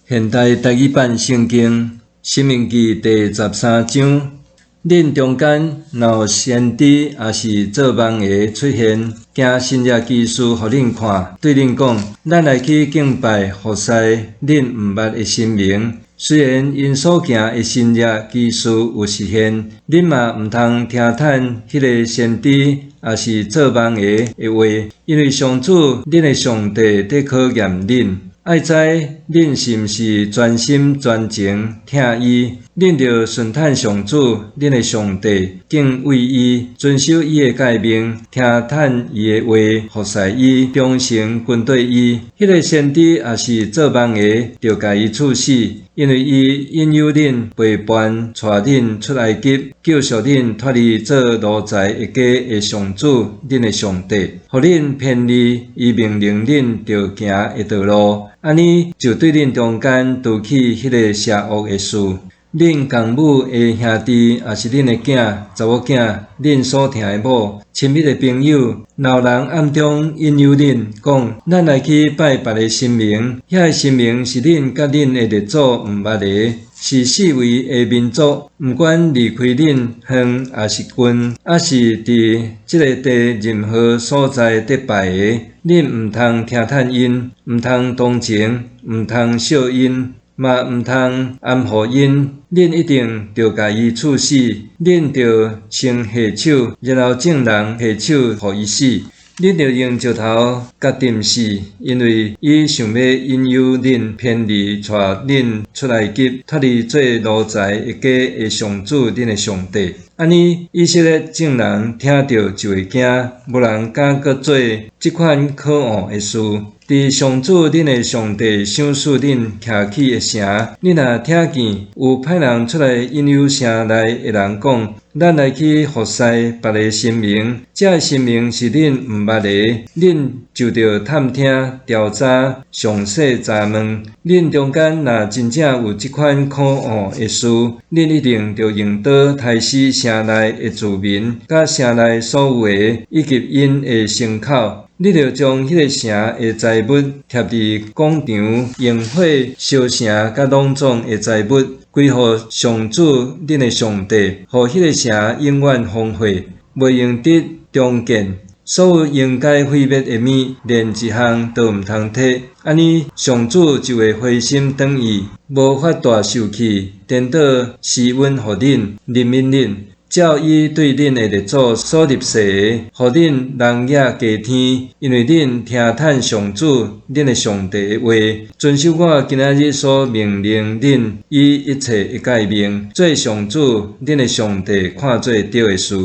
現代台語版聖經《申命記》第13章，恁中間若有先知抑是做夢的出現，行神蹟奇事予恁看，對恁講：咱來去敬拜服侍恁毋捌的神明。雖然𪜶所行的神蹟奇事有實現，恁嘛毋通聽趁彼个先知抑是做夢的的話，因為上主恁的上帝佇考驗恁。愛知恁是毋是全心全情疼伊，恁著順趁上主恁的上帝，敬畏伊，遵守伊的誡命，聽趁伊的話，服侍伊，忠誠跟綴伊。彼个先知抑是做夢的，著共伊處死，因為伊引誘恁背叛，帶恁出埃及，救贖恁脫離做奴才的家的上主恁的上帝，予恁偏離伊命令恁著行的道路。按呢就對恁中間除去彼个邪惡的事。恁共母的兄弟，抑是恁的囝、查某囝，恁所疼的某、親密的朋友，若有人暗中引誘恁，講：咱來去拜別个神明，遐个神明是恁佮恁的列祖毋捌的，是四圍的民族，毋管離開恁遠抑是近，抑是佇這个地任何所在佇拜的，恁毋通聽趁𪜶，毋通同情，毋通惜𪜶，嘛毋通安撫𪜶，恁一定著共伊處死。恁著先下手，然後眾人下手予伊死。恁著用石頭共釘死，因為伊想欲引誘恁偏離帶恁出埃及，脫離做奴才的家的上主恁的上帝。按呢，以色列眾人聽著就會驚，無人敢閣做這款可惡的事。佇上主恁的上帝賞賜恁徛起的城，恁若聽見有派人出來引誘城內的人講：咱來去服侍別个神明，這个神明是恁毋捌的，恁就著探聽調查，詳細查問。恁中間若真正有這款可惡的事，恁一定著用刀刣死城內的住民，佮城內所有的，以及𪜶的牲口。你著將彼个城的財物疊佇廣場，用火燒城佮攏總的財物，歸予上主恁的上帝，予彼个城永遠荒廢，袂用得重建。所有應該毀滅的物，連一項都毋通摕。按呢，上主就會回心轉意，無發大受氣，顛倒施恩予恁，憐憫恁。照伊對恁的列祖所立誓的，予恁人額加添，因為恁聽趁上主恁的上帝的話，遵守我今仔日所命令恁以一切的誡命，做上主恁的上帝看做對的事。